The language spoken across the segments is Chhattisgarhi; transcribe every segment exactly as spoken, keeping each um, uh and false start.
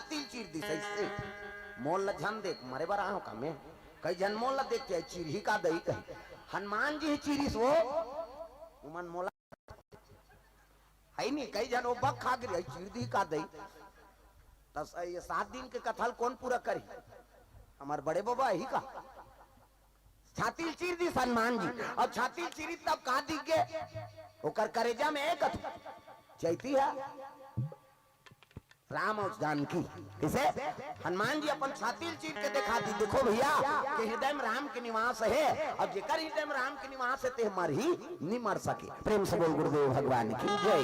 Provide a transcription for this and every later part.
तिल चीर दिस अइसे। मोल ल झन देख, मरे बर आए हों का मैं? कई झन मोल ल देख के चिरही का दई कही। हनुमान जी ही चीरिस वो, उमन मोला हइ नी, कई झन वो बक खा गिर, चीर दी का दई। त स-, ये सात दिन के कथा ल कोन पूरा करी? हमर बड़े बबा ही का? छाती ल चीर दिस हनुमान जी, अउ छाती ल चीरी तब का दिख गे? ओकर करेजा में एक अथु चैती हे, राम अउ जानकी। कइसे? हनुमान जी अपन छाती ल चीर के देखा दिस, देखो भइया, कि हृदय में राम के निवास हे, अउ जेकर हृदय में राम के निवास हे, ते मरही, नी मर सके। प्रेम से बोल गुरुदेव भगवान की जय।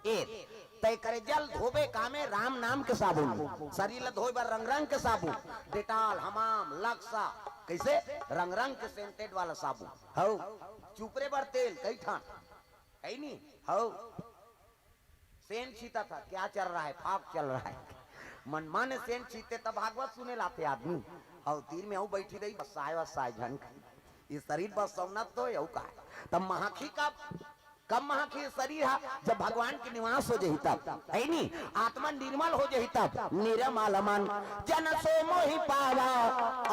ए, तय करे जल धोबे कामे राम नाम के साबुन, शरीर ल धोए बर रंग रंग के साबुन, डेटॉल, हमाम, लक्सा, कइसे? रंग रंग के सेंटेड वाला साबुन। हौ, चुपरे बर तेल, कई ठान, हइ नी? हौ, सेंट छींटत हे, क्या चल रहा है? फाग चल रहा है। मनमाने सेंट छींटते त भागवत सुने ल आथे आदमी। अउ तीर में अउ बइठी रही, बस्साय, बस्साय झन। ये शरीर बस सौनत तो अउ का? तब महाखी का कब महाखी शरीर हा? जब भगवान के निवास हो जही तब, हइ नी? आत्मा निर्मल हो जही तब। निर्मल मन जन सो मोहि पावा,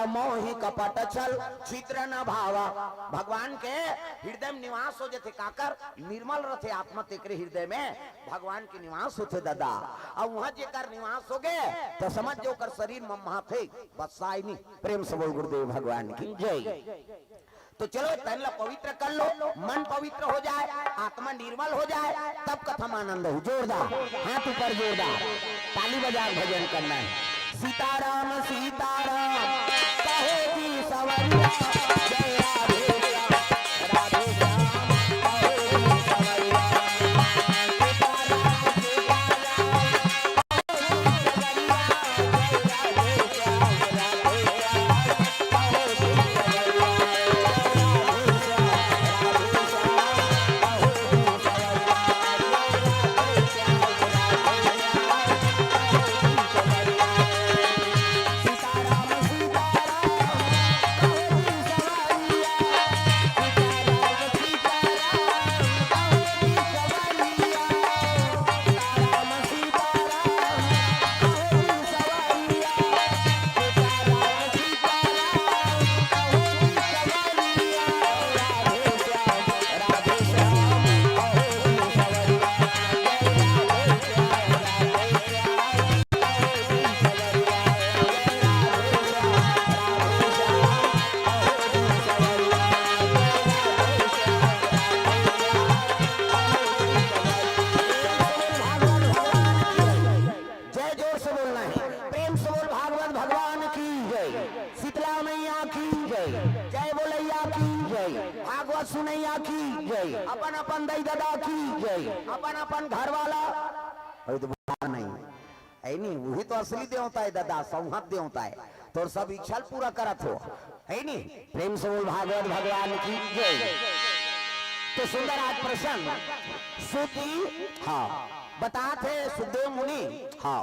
अमोहि कपट छल छिद्र न भावा। भगवान के हृदय में निवास हो जथे, काकर निर्मल रथे आत्मा, तेकरे हृदय में भगवान के निवास होथे दादा। अउ उहाँ जेकर निवास हो गे, त समझ जो ओकर शरीर मम्हाथे, बस्साय नी। प्रेम से बोल गुरुदेव भगवान की जय। तो चलो, तन ला पवित्र कर लो, मन पवित्र हो जाए, आत्मा निर्मल हो जाए, तब कथा में आनंद हो। जोरदार, हाथ ऊपर जोरदार, ताली बजा के भजन करना है। सीताराम सीताराम कहो जी सवरिया, जय राधे श्याम, राधे श्याम कहो जी सवरिया। जय जोर से बोलना है, प्रेम से बोल भागवत भगवान की जय, शीतला मैया की जय, जय बोलैया की जय, भागवत सुनैया की जय, अपन अपन दाई ददा की जय, अपन अपन घर वाला, अभी तो बुला नहीं, है नी, वही तो असली देवता है दादा, सौंहत देवता है, तोर सब इच्छा ल पूरा करत हो, है नी? प्रेम से बोल भागवत भगवान की जय। तो सुंदर आज प्रसंग सुत जी, हाँ, बतात हे सुखदेव मुनि, हाँ,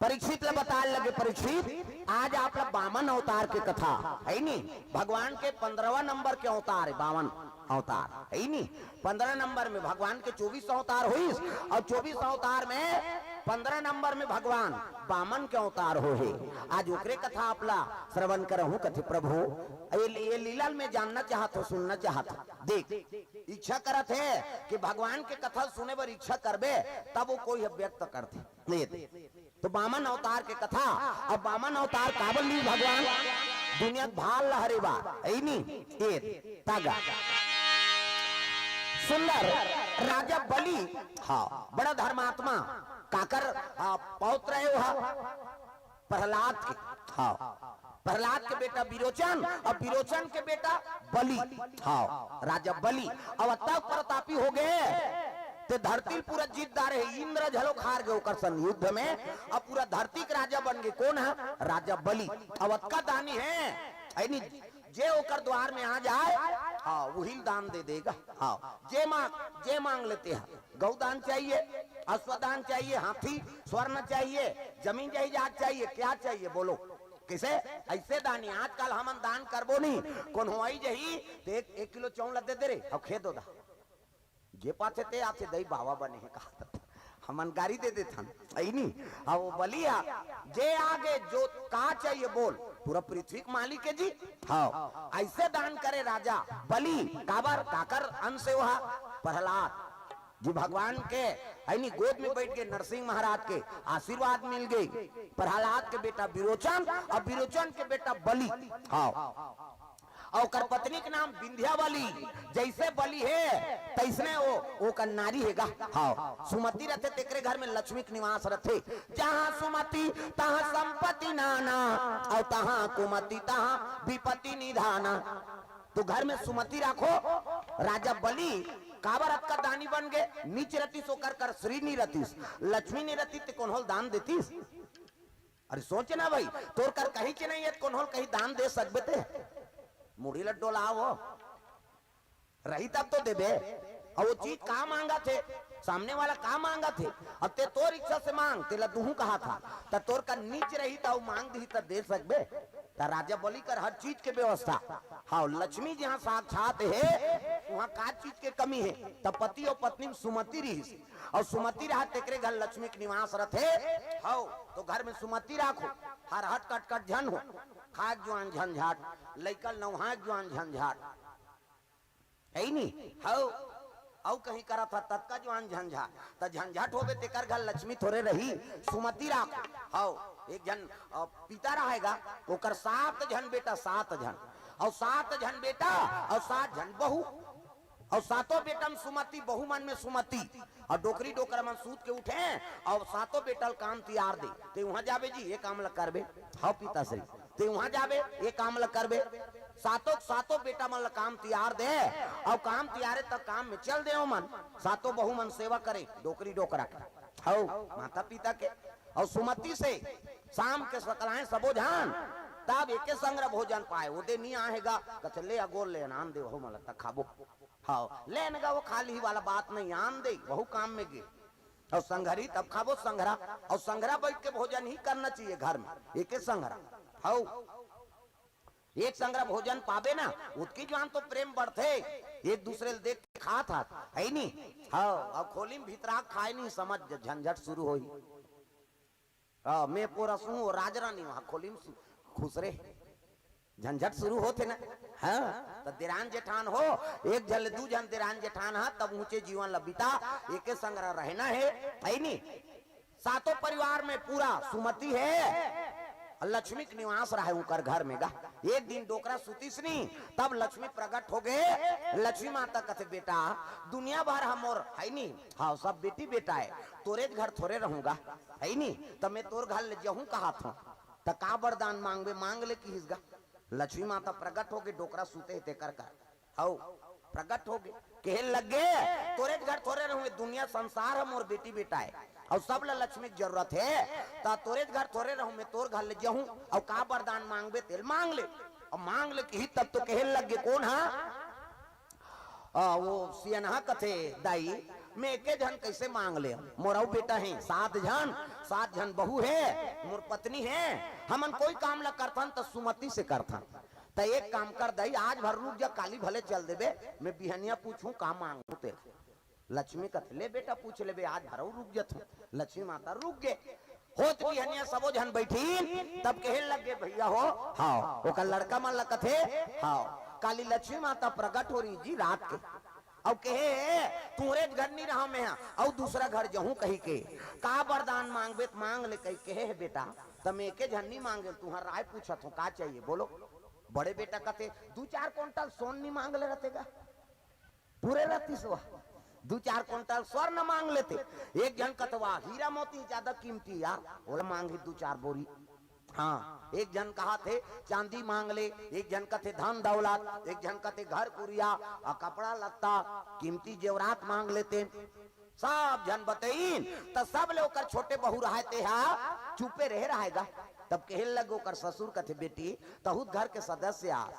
परीक्षित ल बताए लगे, परीक्षित, आज आप ल बामन अवतार के कथा, है नी? भगवान के पंद्रहवाँ नंबर के अवतार है बामन अवतार, है नी? पंद्रह नंबर में भगवान के चौबीस अवतार होइस, अउ चौबीस अवतार में पंद्रह नंबर में भगवान बामन के अवतार हो हे। आज ओकरे कथा आप ला श्रवण करहूं, कथे प्रभु, ये, ये लीला ल मैं जानना चाहत हों, सुनना चाहत हों। देख, इच्छा करत हे कि भगवान के कथा सुने बर इच्छा करबे, तब वो कोई व्यक्त करथे। ये देख, तो बामन अवतार के कथा। अब बामन अवतार काबर लीस भगवान? दुनिया के भार ल हरे बार, है नी? ए, तागा। सुंदर राजा बलि, हाँ, बड़ा धर्मात्मा, काकर, हाँ, पौत्र हे वो, प्रहलाद के, हाँ, प्रहलाद के बेटा विरोचन, अउ विरोचन के बेटा बलि, हाँ, राजा बलि, अउ अतक प्रतापी हो गे, ते धरती ल पूरा जीत डारे हे, इंद्र घलो हार गे ओकर संग युद्ध में, अउ पूरा धरती के राजा बन गे। कोन हे? राजा बलि। अउ अतका दानी हे, है नी, जे ओकर द्वार में आ जाए, हाँ, वही ल दान दे देगा। हाँ, जे मांग, जे मांग ले ते ह, गौ दान चाहिए, अश्व दान चाहिए, हाथी, स्वर्ण चाहिए, जमीन जायदाद चाहिए, क्या चाहिए बोलो? कइसे? अइसे दानी। आजकल हमन दान करबो नहीं, कोनो आई जही, ते एक, एक किलो चाउर ल दे दे रे, अउ खेत ओदा। जे पाथे ते आथे, दई बाबा बने हे कहा। हमन गारी दे देथन, अइनी। अउ वो बलि ह, जे आगे जो का चाहिए बोल, पूरा पृथ्वी के मालिक हे जी। हाँ, अइसे दान करे राजा बलि, काबर, काकर अंश हे वो ह? प्रहलाद जी। भगवान के अइनी गोद में बइठ के नरसिंह महाराज के आशीर्वाद मिल गे। प्रहलाद के बेटा विरोचन अउ विरोचन के बेटा बलि। हाँ, अउ ओकर पत्नी के नाम विंध्यावली। जइसे बलि हे तइसने वो, ओकर नारी हे गा। हाँ, सुमति रथे तेकरे घर में लक्ष्मी के निवास रथे। जहाँ सुमति तहाँ संपत्ति नाना, अउ तहाँ कुमति तहाँ विपत्ति निधाना। तो घर में सुमति राखो। राजा बलि काबर अतका दानी बन गे? नीच रतिस, ओकर कर श्री नी रतिस, लक्ष्मी नी रतिस, ते कोनो ल दान देतिस? अरे सोच ना भाई, तोर कर कहीं च नहीं हे, कोनो ल कहीं दान दे सकबे ते? मुड़ी ल डोलाव, रही तब तो देबे। अउ वो चीज का मांगत हे, सामने वाला का मांगत हे, अब ते तोर इच्छा से मांग, तेला दुहूं कहाथंव, त तोर कर नीच रही त अउ मांग दिही त दे सकबे? त राजा बलि कर हर चीज के व्यवस्था। हाँ, लक्ष्मी जहाँ साक्षात हे, वहाँ का चीज के कमी हे? त पति अउ पत्नी में सुमति रहिस, अउ सुमति रहा तेकरे घर लक्ष्मी के निवास रथे। हव, तो घर में सुमति राखो, हर हट कटकट झन हो, खाए के जुआन झंझाट, लइका ल नवहाए के जुआन झंझाट, हे नी? हव, अउ कहीं करत ह ततका जुआन झंझाट, त झंझट होबे तेकर घर लक्ष्मी थोरे रही, सुमति राखो। हव, एक झन, अ, पिता रहे गा, ओकर सात झन बेटा, सात झन, अउ सात झन बेटा, अउ सात झन बहू, अउ सातों बेटा में सुमति, बहू मन में सुमति, अउ डोकरी डोकरा मन सूत के उठे, अउ सातों बेटा ल काम तियार दे, ते उहाँ जाबे जी, ये काम ल करबे, हव पिताश्री, ते उहाँ जाबे, ये काम ल करबे। सातों, सातों बेटा मन ल काम तियार दे, अउ काम तियारे त काम में चल दे ओमन, सातों बहू मन सेवा करे, डोकरी डोकरा के, हव, माता पिता के। अउ सुमति से शाम के सकलाएं सबो झन, तब एके संग भोजन पाए, ओदे नी आहे गा, कथे, "ले अगोर ले, आन दे, ओहू मन ल त खाबो।" हव, ले न गा, वो खाली वाला बात नहीं, आन दे, वहू काम में गे। अउ संघरी तब खाबो संघरा, अउ संघरा बइठ के भोजन ही करना चाहिए घर में, एके संघरा। हव, एक संघरा भोजन पाबे ना, ओतकी जुआन तो प्रेम बढ़थे, एक दूसरे ल देख के खात हात, हे नी? हव, अउ खोली में भीतरा खाए नहीं समझ, झंझट शुरू होही। हाँ, मैं पोरसहूँ, वो राजरानी वहाँ खोली में सु-, खुसरे। झंझट शुरू होथे ना। हाँ, त देरान जेठान हो, एक झन ले दू झन देरान जेठान हा, तब ऊंचे जीवन ल बिता, एके संग रहना हे, हे नी? सातों परिवार में पूरा सुमति हे, अउ लक्ष्मी के निवास रहे उंकर घर में गा। एक दिन डोकरा सुतिस नी, तब लक्ष्मी प्रगट हो गे। लक्ष्मी माता कथे, "बेटा, दुनिया भर ह मोर, हे नी? हाँ, सब बेटी बेटा हे, तोरेच घर थोरे रहूं गा।" हे नी? त मैं तोर घर ले जहूं कहाथंव, त का वरदान मांगबे, मांग ले किहिस गा। लक्ष्मी माता प्रगट होके डोकरा सुते हे तेकर कर। हव, प्रगट होके कहे लग गे, "तोरेच घर थोरे रहूं, दुनिया संसार ह मोर बेटी बेटा हे, अउ सब ल लक्ष्मी के जरूरत हे, त तोरेच घर थोरे रहूं, मैं तोर घर ले जहूं, अउ का वरदान मांगबे तेल मांग ले।" अउ मांग ले किहिस तब तो कहे लग गे, कोन हा? आ, वो सियनहा कथे, "दाई, मैं एके झन कइसे मांग ले? मोर अउ बेटा हे, सात झन, सात झन बहू हे, मोर पत्नी हे, हमन कोई काम ल करथन त सुमति से करथन। त एक काम कर दाई, आज भर रुक जा, काली भले चल देबे, मैं बिहनिया पूछहूं का मांगहूं ते।" लक्ष्मी कथे, "ले बेटा, पूछ लेबे, आज भर अउ रुक जथंव।" लक्ष्मी माता रुक गे। होत बिहनिया सबो झन बइठिन, तब कहे लग गे, "भइया हो, हव।" ओकर लड़का मन ल कथे, "हव।" काली लक्ष्मी माता प्रगट हो रही जी रात के, अउ कहे हे, "तुंहरेच घर नी रहंव मैं हा, अउ दूसरा घर जहूं," कहिके, "का वरदान मांगबे त मांग ले," कहि कहे हे बेटा। त मैं एके झन नी मांगेंव, तुंहर राय पूछत हंव, का चाहिए बोलो? बड़े बेटा कथे, "दू चार कुंटल सोन नी मांग ले रहते गा?" पूरे रहतिस वो, दू चार कुंटल स्वर्ण मांग लेते। एक झन कथे, "वाह, हीरा मोती ज्यादा कीमती यार, ओला मांगही दू चार बोरी।" हाँ, एक झन कहाथे, "चांदी मांग ले," एक झन कथे, "धन दौलत," एक झन कथे, "घर कुरिया, आ कपड़ा लत्ता, कीमती जेवरात मांग लेते।" सब झन बतइन, त सब ले ओकर छोटे बहू रहे, ते हा चुपे रहे रहेगा। तब कहे लगे ओकर ससुर कथे, "बेटी, तहूत घर के सदस्य आस,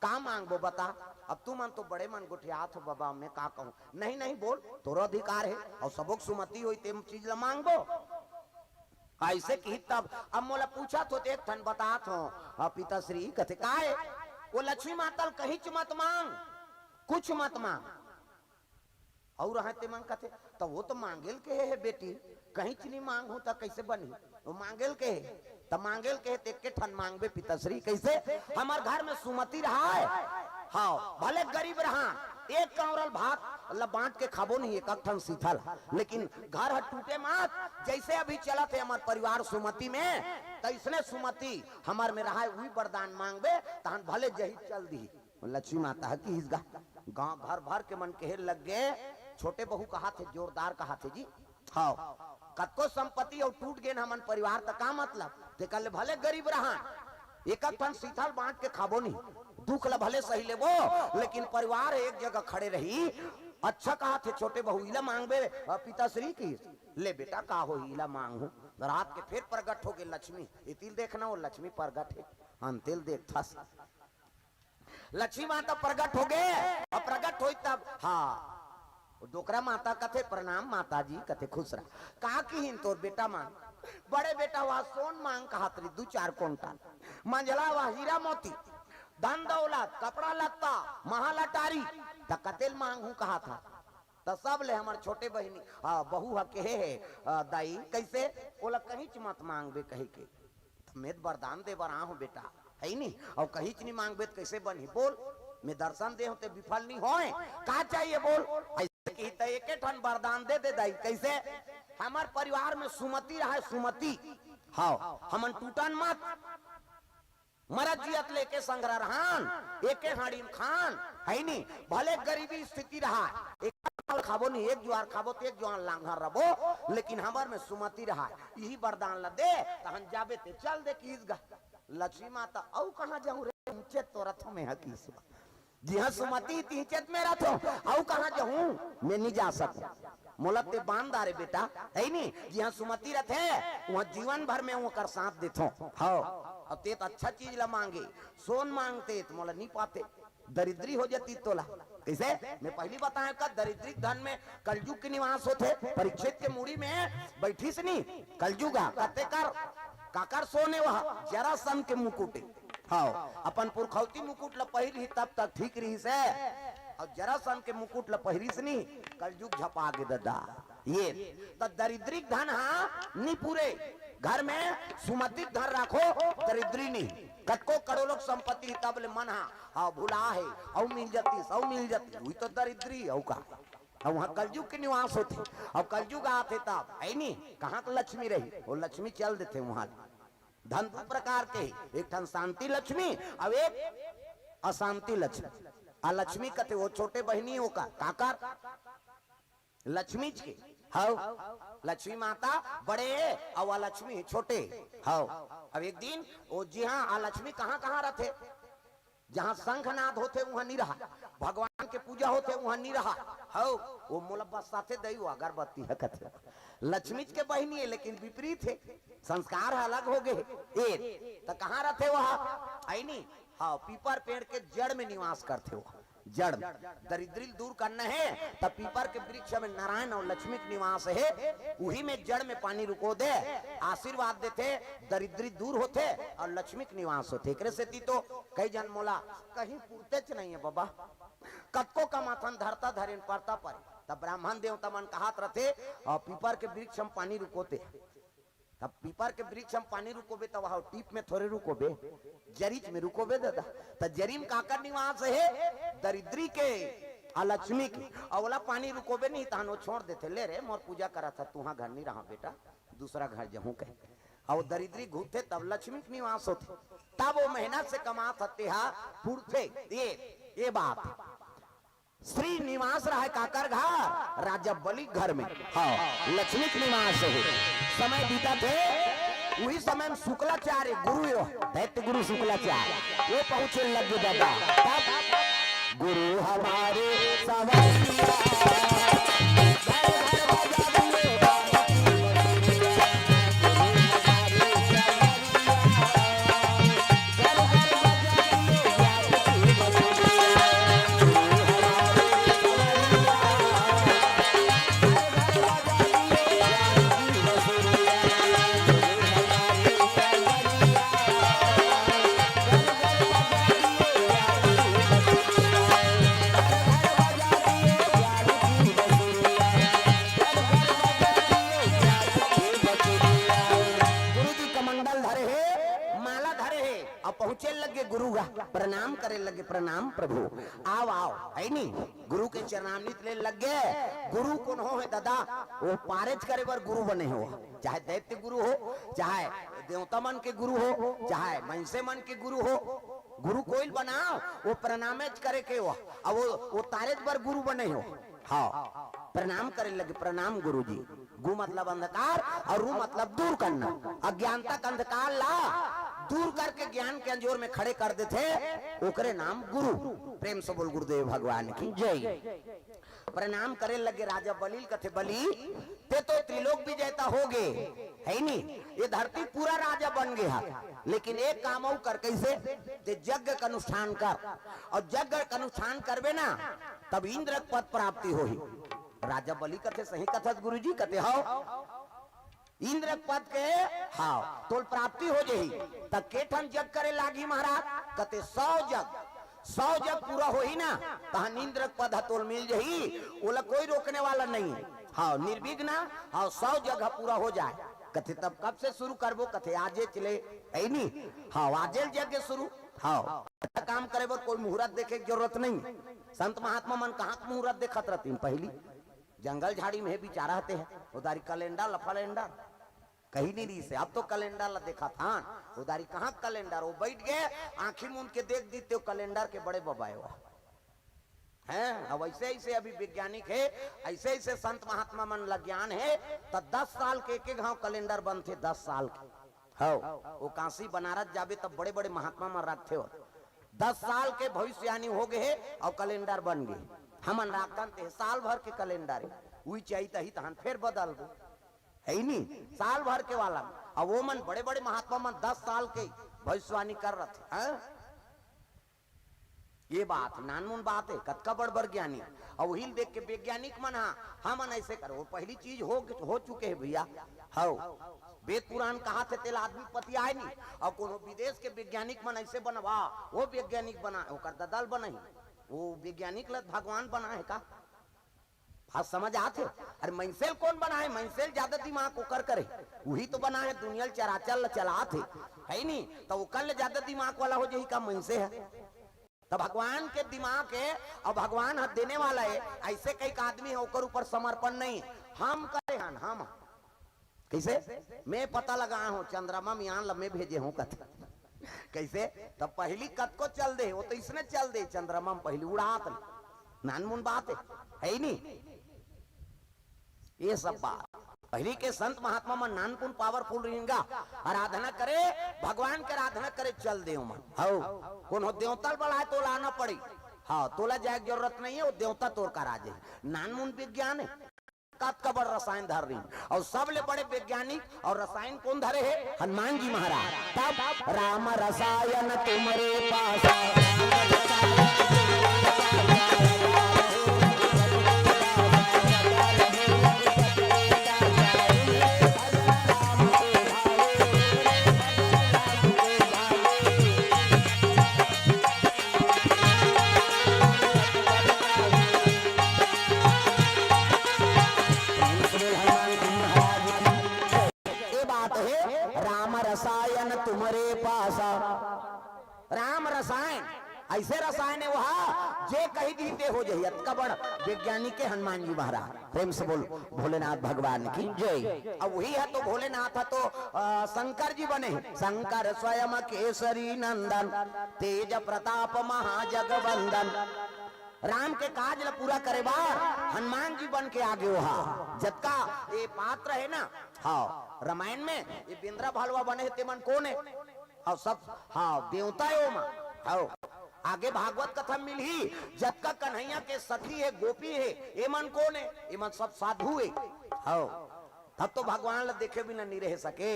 का मांगबो बता?" अब तुमन तो बड़े मन गोठियात हो बबा, मैं का कहूं? नहीं, नहीं, बोल, तोरो अधिकार हे, अउ सबो के सुमति होही, ते चीज ल मांगबो। अइसे किहिस तब, अब मोला पूछत हो, त एक ठन बतात हंव, अ, पिताश्री, कथे, "काय?" "वो लक्ष्मी माता ल कहींच मत मांग, कुछ मत मांग।" अउ रहे ते मन कथे, त वो तो मांगेल के हे बेटी, कहींच नहीं मांगहूं त कइसे बनही? वो मांगेल के हे, त मांगेल के हे त एके ठन मांगबे पिताश्री। कइसे? हमर घर में सुमति रहय, हाव, भले गरीब रहन, एक कौंरल भात ल बांट के खाबो नहीं, एक ठन सीथल, लेकिन घर ह टूटे मत। जइसे अभी चलत हे हमर परिवार सुमति में, तइसने सुमति हमर में रहय, उही वरदान मांगबे, तहन भले जही चल दिही। लक्ष्मी माता ह किहिस गा, गांव घर भर के मन कहे लग गे, छोटे बहू कहाथे, जोरदार कहाथे जी। हाव, कतको संपत्ति अउ टूट गेन हमन परिवार, त का मतलब? तेकर ले भले गरीब रहन, एक ठन सीथल बांट के खाबो नहीं, दुख ल भले सही लेबो, लेकिन परिवार एक जगह खड़े रही। अच्छा कहाथे छोटे बहू, इला मांगबे, अ, पिताश्री किहिस। ले बेटा, का होही, इला मांगहूं। रात के फेर प्रगट होगे लक्ष्मी। एती ल देखना, वो लक्ष्मी प्रगट हे, अंते ल देखथस। लक्ष्मी माता प्रगट होगे, अब प्रगट होइस तब, हां, डोकरा माता कथे, "प्रणाम माता जी," कथे, "खुश रह।" का किहिन तोर बेटा मन? बड़े बेटा ह सोन मांग कहात रहिस, दू चार कुंटल, मंझला ह हीरा मोती, धन दौलत, कपड़ा लत्ता, महल अटारी, त कते ल मांगहूं कहाथस। त सब ले हमर छोटे बहिनी, हां, बहू ह कहे हे, अ, दाई, कइसे? ओला कहींच मत मांगबे कहे के। त में त वरदान दे बर आहूं बेटा, हइ नी? अउ कहींच नहीं मांगबे त कइसे बनही? बोल, में दर्शन दे हूं ते विफल नहीं होय, का चाहिए बोल? अइसे किहिस त एके ठन वरदान दे दे दाई। कइसे? हमर परिवार में सुमति रहय, सुमति। हाव, हमन टूटन मत। मरत जियत ले एके संघरा रहन, एके हांड़ी म खान, हइ नी? भले गरीबी स्थिति रहय, एक जुआर खाबो नहीं, एक जुआर खाबो त एक जुआर लांघर रबो, लेकिन हमर में सुमति रहय। इही वरदान ल दे, तहन जाबे ते चल दे किहिस गा। लक्ष्मी माता, अउ कहां जाहूं रे, इहिंचे तो रथों में ह किहिस। जिहां सुमति तिहिंचे त में रथों, अउ कहां जाहूं, में नहीं जा सकंव। मोला ते बांध डारे बेटा, हइ नी? जिहां सुमति रथे, उहां जीवन भर में ओकर साथ देथंव। हाव, अउ ते त अच्छा चीज ल मांगे, सोन मांगते त मोला नहीं पाते, दरिद्री हो जाती तोला। कइसे? में पहिली बताएंव का दरिद्री धन में कलजुग के निवास होथे। परीक्षित के मुड़ी में बइठिस नहीं कलजुग ह, कते कर, काकर सोन ए वह? जरासंध के मुकुट ए। हाव, अपन पुरखौती मुकुट ल पहिरही तब तक ठीक रहिस हे, अउ जरासंध के मुकुट ल पहिरिस नहीं, कलजुग झपा गे ददा। ये त दरिद्री धन ह नहीं पुरे, घर में सुमति धन राखो, दरिद्री नहीं। कतको करोड़ों संपत्ति तब ले मन ह, हाव, भुला हे, अउ मिल जातिस, अउ मिल जातिस, उही तो दरिद्री, अउ का? अउ उहां कलजुग के निवास होथे, अउ कलजुग आथे तब, हइ नी? कहां के लक्ष्मी रही? वो लक्ष्मी चल देथे उहां। धन दू प्रकार के हे, एक ठन शांति लक्ष्मी, अउ एक अशांति लक्ष्मी। अलक्ष्मी कथे वो छोटे बहिनी ओकर, काकर? लक्ष्मीच के। हाव, लक्ष्मी माता बड़े अउ अलक्ष्मी छोटे। हाव, अब एक दिन वो जिहां अलक्ष्मी कहां कहां रथे? जहां शंखनाद होथे उहां नहीं रहय, भगवान के पूजा होथे उहां नहीं रहय। हाव, वो मोला बरसाथे दई, वो अगरबत्ती ह कथे। लक्ष्मीच के बहिनी हे लेकिन विपरीत हे, संस्कार ह अलग होगे हे। ए, त कहां रथे वह? हइ नी? हाव, पीपर पेड़ के जड़ में निवास करथे वह। जड़ में। दरिद्री ल दूर करना हे, त पीपर के वृक्ष में नारायण अउ लक्ष्मी के निवास हे, उही में जड़ में पानी रुको दे, आशीर्वाद देथे, दरिद्री दूर होथे अउ लक्ष्मी के निवास होथे। एकरे सेती तो कई झन मोला कहीं पुरतेच नहीं हे बबा, कतको कमाथन धरता धरेन परता परे। त ब्राह्मण देवता मन कहात रथे, अउ पीपर के वृक्ष में पानी रुकोते। तब पीपर के वृक्ष में पानी रुकोबे, तब वहां टीप में थोरे रुकोबे, जरीच में रुकोबे ददा। त जरी में काकर निवास हे? दरिद्री के, अलक्ष्मी के। अउ ओला पानी रुकोबे नहीं, तहन वो छोड़ देथे, "ले रे, मोर पूजा करत ह, तुहां घर नहीं रहा बेटा, दूसरा घर जहूं," कहे। अउ दरिद्री घूमथे, तब लक्ष्मी के निवास होथे। तब वो मेहनत से कमात ह, तेहा पुरथे। ये, ये बात। श्री निवास रहय काकर घर? राजा बलि घर में। हां, लक्ष्मी के निवास हे। समय बीतत हे, उही समय में शुक्लाचार्य गुरु, दैत्य गुरु शुक्लाचार्य, वो पहुंचे लग गे ददा। तब गुरु हमारे सवैया, घर घर बजाइए बाबा की बसुरिया। पहुंचे लगे गुरु गा, प्रणाम करे लगे, "प्रणाम प्रभु, आव, आव," है नी? गुरु के चरणामृत ले लगे। गुरु कोन हो हे दादा? वो पारेज करे बर गुरु बने हो, चाहे दैत्य गुरु हो, चाहे देवता मन के गुरु हो, चाहे मनसे मन के गुरु हो, गुरु कोई बनाव, वो प्रणामेज करे के हो, अब वो, वो तारेज बर गुरु बने हो। हाँ, प्रणाम करे लगे, "प्रणाम गुरु जी।" गु मतलब अंधकार और रू मतलब दूर करना। अज्ञानता के अंधकार ला दूर करके ज्ञान के अंजोर में खड़े कर देथे, ओकरे नाम गुरु। प्रेम से बोल गुरुदेव भगवान की जय। प्रणाम करे लगे राजा बलि ल, कथे, "बलि, ते तो त्रिलोक विजेता हो गे, है नी? ये धरती पूरा राजा बन गे हा, लेकिन एक काम अउ कर।" "कइसे?" "ते यज्ञ के अनुष्ठान कर, और यज्ञ के अनुष्ठान करबे ना, तब इंद्र के पद प्राप्ति होही।" राजा बलि कथे, "सही कथस गुरुजी?" कथे, "हव, इंद्र के पद के, हव, तोल प्राप्ति हो जही।" त के ठन यज्ञ करे लागही महाराज? कथे, "सौ यज्ञ, सौ यज्ञ पूरा होही ना, तहन इंद्र के पद ह तोल मिल जही, ओला कोई रोकने वाला नहीं है।" हव, निर्विघ्न, हव, सौ यज्ञ पूरा हो जाए। कथे, "तब कब से शुरू करबो?" कथे, "आजे चले, है नी? हव, आजे ले यज्ञ शुरू।" हव, काम करे बर कोई मुहूर्त देखे के जरूरत नहीं। संत महात्मा मन कहाँ के मुहूर्त देखत रहतिन पहली? जंगल झाड़ी में हे बिचारा हते हे, उधारी कैलेंडर ल फलेंडर कहीं नहीं रहिसे। अब तो कैलेंडर ल देखत हन, उधारी कहाँ कैलेंडर? वो बैठ गए, आंखी मूंद के देख दीते, वो कैलेंडर के बड़े बबाए हुआ हैं। अब ऐसे ऐसे अभी वैज्ञानिक हे, ऐसे ऐसे संत महात्मा मन ल ज्ञान हे, त दस साल के एक एक घाव कैलेंडर बनथे, दस साल के। हव, वो काशी बनारस जाबे, तब बड़े बड़े महात्मा मन रखथे हो, दस साल के भविष्यवाणी हो गए हे, और कैलेंडर बन गए। हमन राखथन ते साल भर के कैलेंडर हे, उही चाहिए तही तहन फेर बदल दो, है ही नहीं, साल भर के वाला। अब वो मन बड़े बड़े महात्मा मन दस साल के भविष्यवाणी कर रथे, हाँ? ये बात नानमुन बात हे, कतका बड़ बड़ ज्ञानी। अउ उही ल देख के वैज्ञानिक मन हा, हमन ऐसे करो, वो पहली चीज हो, हो चुके हे भैया। हव, वेद पुराण कहाथे, तेला आदमी पतियाय नहीं। अउ कोनो विदेश के वैज्ञानिक मन ऐसे बनवा, वो वैज्ञानिक बना, ओकर ददा ल बनाही, वो वैज्ञानिक ल भगवान बनाए का? बात समझ आत हे? अरे, मइनसे ल कोन बनाए? मइनसे ल ज्यादा दिमाग ओकर करे, उही तो बनाए, दुनिया ल चराचर ल चलात हे, है नी? त ओकर ले ज्यादा दिमाग वाला हो जही का मइनसे ह? त भगवान के दिमाग हे, अउ भगवान ह देने वाला हे। ऐसे कई आदमी हे, ओकर ऊपर समर्पण नहीं। हम करे हन, हम कइसे? मैं पता लगाए हूँ, चंद्रमा म यान ल मैं भेजे हूँ कथे। कइसे? त पहली कतको चल दे, वो तो इसने चल दे, चंद्रमा म पहली उड़ात ले। नानमुन बात हे, है ही नहीं। ये सब बात पहली के संत महात्मा मन नानकुन पावरफुल रहिन गा, आराधना करे, भगवान के आराधना करे, चल दे ओमन। हव, कोनो देवता ल बलाए तो लाना पड़ी। हाँ, तोला जाए के जरूरत नहीं हे, वो देवता तोर करा जाही। नानमुन विज्ञान हे, कतका बड़ रसायन धर रहिन, अउ सबले बड़े वैज्ञानिक अउ रसायन कोन धरे हे? हनुमान जी महाराज। तब राम रसायन तुम्हरे पासा। ये बात हे, राम रसायन तुम्हरे पासा। राम रसायन, ऐसे रसायन हे वहा, जे कही दी ते हो जाही। अतका बड़ वैज्ञानिक हे हनुमान जी महाराज। प्रेम से बोल भोलेनाथ भगवान की जय। अब वही हे तो भोलेनाथ हे तो, अ, शंकर जी बने, शंकर स्वयं केसरी नंदन, तेज प्रताप महाजगवंदन। राम के काज ल पूरा करे बर हनुमान जी बन के आगे ओहा। जतका ये पात्र हे ना, हाँ, रामायण में ये बेंदरा भलवा बने हे, ते मन कोन हे? हाँ, सब, हाँ, देवता हे ओमा। हाँ, आगे भागवत कथा मिलही, जतका कन्हैया के सखी हे, गोपी हे, ये मन कोन हे? ये मन सब साधु हे। हाँ, तब तो भगवान ल देखे बिना नहीं रह सके।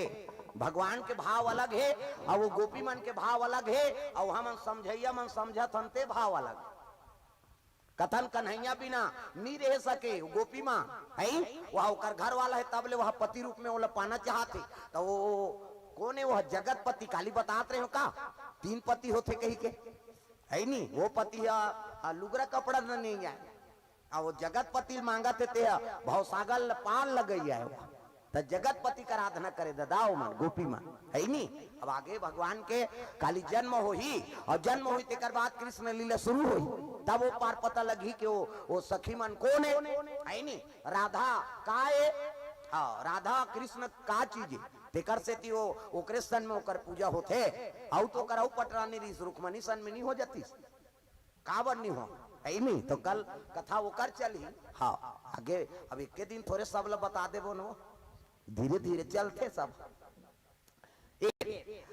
भगवान के भाव अलग हे, अउ वो गोपी मन के भाव अलग हे, अउ हमन समझइया मन समझत हन ते भाव अलग। कथन कन्हैया बिना नी रह सके, वो गोपी माँ है, वह ओकर घर वाला है, तब ले वह पति रूप में ओला पाना चाहत हे। तो वो कोन हे, वह जगतपति काली बतात रहे हो का, तीन पति होथे कही के, है नी? वो पति ह, ह, लुगरा कपड़ा न नहीं आए, आ वो जगतपति मांगत हे, ते ह भवसागर ल पार लगई आए। त जगतपति के आराधना करे ददा, ओमन गोपी मन, है नी? अब आगे भगवान के काली जन्म होही, अउ जन्म होही तेकर बाद कृष्ण लीला शुरू होही, तब ओ पार पता लगही कि ओ, ओ सखी मन कोन हे, है नी? राधा का ए? हाँ, राधा कृष्ण का चीज ए? तेकर सेती ओ, ओकरे सन में ओकर पूजा होथे, अउ तो ओकर अउ पटरानी रहिस, रुक्मणी सन में नी हो जातिस। काबर नी हो? है नी? तो कल कथा ओकर चलही। हाँ, आगे अब एके दिन थोरे सब ल बता देबो न, धीरे धीरे चलथे सब। एक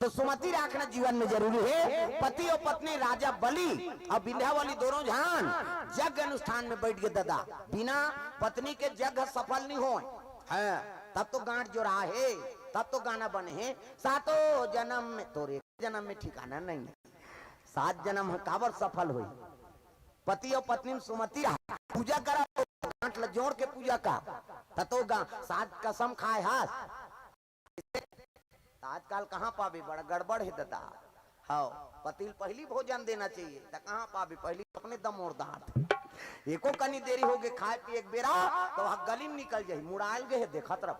तो सुमति राखना जीवन में जरूरी हे। पति अउ पत्नी राजा बलि अउ विंध्यावली दोनों झन यज्ञ अनुष्ठान में बइठ गे ददा, बिना पत्नी के यज्ञ सफल नी होय। हाँ, तब तो गांठ जोरा हे, तब तो गाना बने हे, सातों जनम में तोरे जनम में ठिकाना नहीं हे। सात जनम ह काबर सफल होई? पति अउ पत्नी में सुमति रहा, पूजा करा, तो गांठ ल जोड़ के पूजा का, त तो गा-, सात कसम खाए हस। त आजकल कहाँ पाबे, बड़ा गड़बड़ हे ददा। हव, पति ल पहिली भोजन देना चाहिए, त कहाँ पाबे, पहिली अपने दमोर दांत। एको कनी देरी होगे खाए पिए के बेरा, त ओह गली में निकल जाही, मुड़ायल गे हे, देखत रह।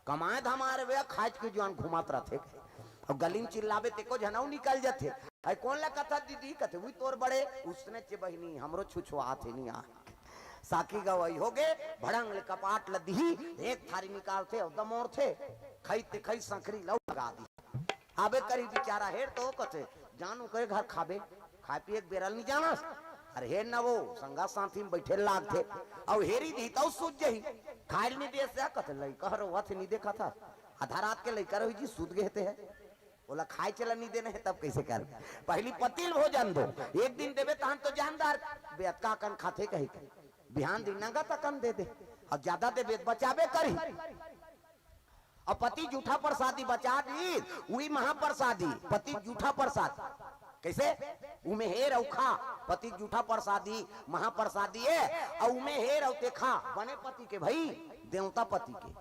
कमाए धमाए रहे, खाए के जुआन घुमात रथे। अउ गली में चिल्लाबे, तेको झन अउ निकल जाथे। "अई कोन ला कथा दीदी?" कथे, "उई तोर बड़े।" उसने चे बहिनी, हमरो छुछुआत हे नी आ। साखी गवई होगे, भड़ंग ले कपाट ल दिही, एक थारी निकालथे अउ दमोरथे, खई ते खई, संकरी ल अउ लगा दिही। आबे करही बिचारा, हेर तो कथे, "जान ओकरे घर खाबे, खाए पिए के बेरा ल नी जानस।" अरे हेर न वो, संगा साथी में बइठे लागथे, अउ हेरी दिही त अउ सूत जही। खाए ल नी देस या कथे, "लइका ह रोवत हे, नी देखत हस? आधा रात के लइका रही जी, सूत गे हे ते ह। ओला खाए चला नी देना हे, तब कइसे कर?" पहिली पति ल भोजन दो, एक दिन देबे तहन तो जानदार, बे अतका अकन खाथे कही के, बिहान दिन नंगत अकन दे दे, अउ जादा देबे त बचाबे करही। अउ पति जूठा प्रसादी बचा दी, उही महाप्रसादी, पति जूठा प्रसाद। कइसे? उमे हेर अउ खा, पति जूठा प्रसादी, महाप्रसादी ए, अउ उमे हेर अउ ते खा, बने पति के भई, देवता पति के।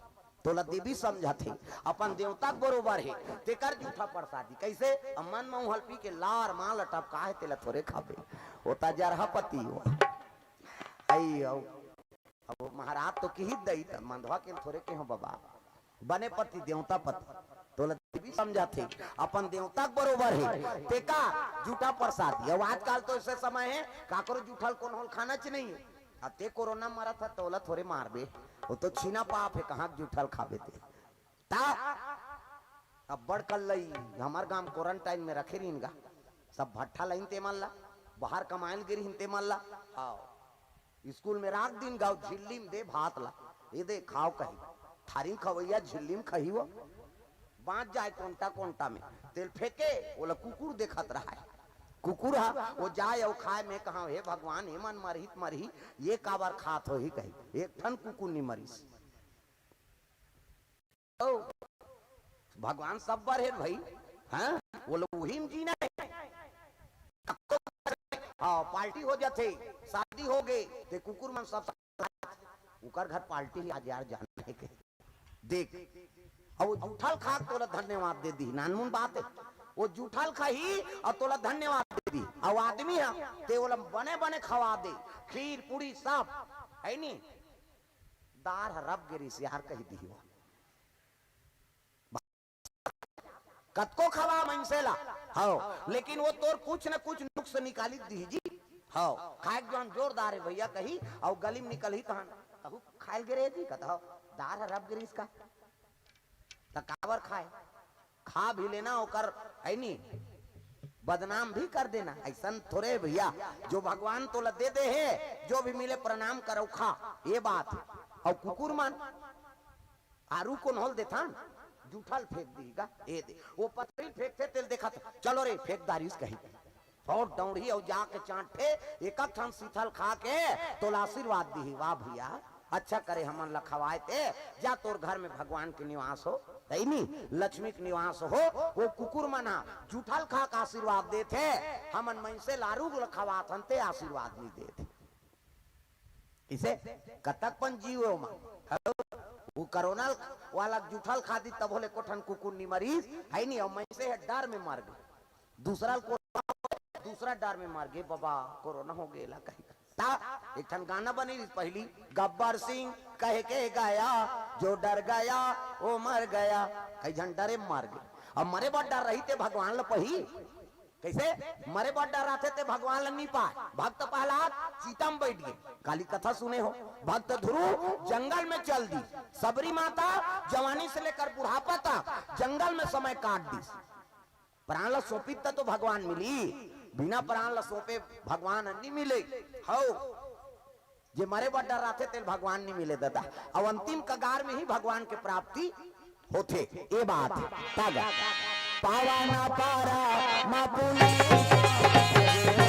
तोला देवी समझत हे, अपन देवता के बरोबर हे, तेकर जूठा प्रसादी। कइसे? अब मन म उहल पी के लार माल टपका हे, तेला थोरे खाबे, ओ त जरहा पति हो। अई, अउ अब महाराज तो किही दई, त मंधवा के थोरे केहो बबा। बने पति, देवता पति, तोला देवी समझत हे, अपन देवता के बरोबर हे, तेका जूठा प्रसादी। अब आजकल तो अइसे समय हे, काकरो जूठा ल कोनो ल खाना च नहीं हे। अब ते कोरोना मरत हे, तोला थोरे मारबे, ओ तो छीना पाप हे, कहाँ के जूठा ल खाबे ते। त अब्बड़ कल्लई, हमर गांव क्वारंटाइन में रखे रहिन गा, सब भट्ठा लाइन ते मन ला, बाहर कमाए ल गे रहिन ते मन ला। हाँ, स्कूल में राख दिन गा, झिल्ली में दे भात ला, ए दे खाव कही, थारी खवैया झिल्ली में खही वो, बांच जाए कोंटा कोंटा में, तेल फेंके, ओला कुकुर देखत रहा हे, कुकुर हा, वो जाए अउ खाए, में कहा, "हे भगवान, ए मन मरही त मरही, ये काबर खात होही?" कही, एक ठन कुकुर नी मरिस। ओ, भगवान सब बर हे भाई, हाँ? वो लोग उही में जीना हे। हाँ, पार्टी हो जाथे, शादी हो गे, ते कुकुर मन सब, उकर घर पार्टी हे आज यार, जाना हे के। देख, अउ वो जूठा ल खा के तोला धन्यवाद दे दिही, नानमुन बात हे। वो जूठा ल खाही अउ तोला धन्यवाद दे दिही, अउ आदमी हा, ते ओला बने बने खवा दे, खीर पूड़ी सब, है नी? दार ह रब गे रिस यार, कही दिही वो। कतको खवा मनसे ला, हव, लेकिन वो तोर कुछ न कुछ नुक्स निकाली दिही जी। हव, खाए के जुआन जोरदार हे भैया कही, अउ गली में निकलही तहन, "कहू खाए ल गे रहे जी?" कत, "हव।" "दार ह रब गे रिस का, त काबर खाए?" खा भी लेना ओकर, है नी, बदनाम भी कर देना। अइसन थोरे भैया, जो भगवान तोला दे दे हे, जो भी मिले प्रणाम कर अउ खा, ये बात हे। अउ कुकुर मन आरू कोनो ल देथन, जूठा ल फेंक दिही गा, ए दे। वो पथरी ल फेंकथे, तेल देखत, "चलो रे, फेंक डारिस," कही। अउ डौड़ही अउ जाके चांटथे, एक ठन सीथल खा के तोला आशीर्वाद दिही, "वाह भैया, अच्छा करे हमन ल खवाए ते, जा तोर घर में भगवान के निवास हो, है नी, लक्ष्मी के निवास हो।" वो कुकुर मन हा जूठा ल खा के आशीर्वाद देथे, हमन मइनसे ल आरू ल खवाथन ते आशीर्वाद नी देथे। इसे कतक पन जीव हे ओमा। हेलो, वो कोरोना वाला जूठा ल खा दिस तभो ले एको ठन कुकुर नी मरिस, है नी, अउ मइनसे ह डर में मर गे। दूसरा ल कोरोना, दूसरा डर में मर गे, "बाबा, कोरोना हो गे," ला कही। त एक ठन गाना बने रिहिस पहिली, "गब्बर सिंह कह के गया, जो डर गया, वो मर गया।" कई झन डरे मर गे। अब मरे बर डर रही ते भगवान ल पही। कइसे? मरे बर डर रहिथे ते भगवान ल नी पाय। भक्त प्रहलाद चिता म बइठ गे। काली कथा सुने हो, भक्त ध्रुव जंगल में चल दिस, सबरी माता जवानी से लेकर बुढ़ापा तक जंगल में समय काट दिस। प्राण ल सौंपिस त तो भगवान मिली, बिना प्राण ल सौंपे भगवान नी मिले। हौ, जे मरे बर डर रहिथे तेल भगवान नी मिले दादा। अउ अंतिम कगार में ही भगवान के प्राप्ति होथे, ए बात हे। तब पावन परम पुनीत